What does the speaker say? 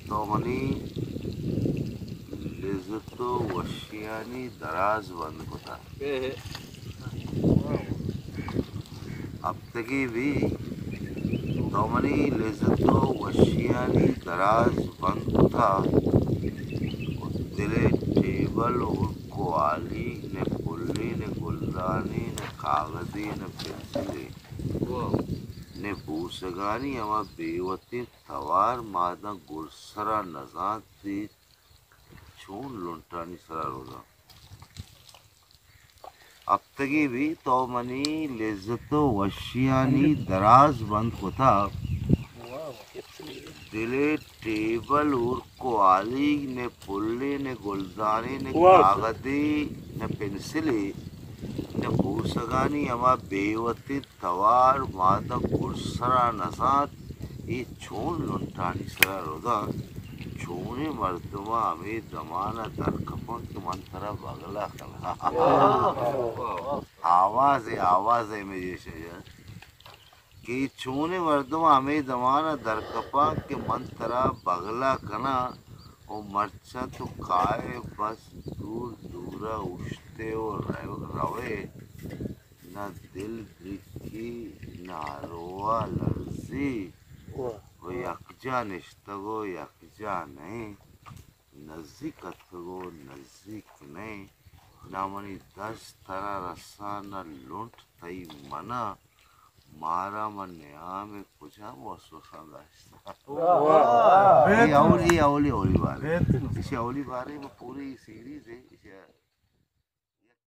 تو منی لذت و وشیانی دراز بند کتا۔ ہفتگی بی تو منی لذت و وشیانی دراز بند کتا۔ دل ٹیبل و کوالی، نہ پلی، نہ گلدانی، نہ کاغذی، نہ پنسلی، نہ بوسگانی ہما بے وتیں توار ماداں گڈسرا نزانت چون لنٹانی سرا روداں۔ ہفتگی بی تو منی لذت و وشیانی دراز بند کتا۔ دل ٹیبل اور کوالیگ، نہ پلی، نہ گلدانی، نہ کاغذی، نہ پنسلی، نہ بوسگانی ہما بے وتیں توار ماداں گڈسرا نزانت، اے چون لنٹانی سرا روداں۔ چونیں مردماں ہمے دمان ء در کپاں کہ من ترا بغلا کناں۔ آواز ء، آواز ء میوزیشن کہ چونیں مردماں ہمے دمان ء در کپاں کہ من ترا بغلا کناں، و مرچاں تو کائے بس دور دور ء اوشتے و رو-، روئے۔ نہ دل درکی، نہ اروا لرزی، و یکجا نشتگ و یکجا نئے، نزیک اتکگ و نزیک نئے، نہ منی دست ترا رسا، نہ لنٹ تئی منا، مارا من نیام کجام وسوساں داشتہ۔ اے اولی، اے اولی، اولی بار۔ ایشی اولی بار ہے، پوری سیریز ہے، ایشی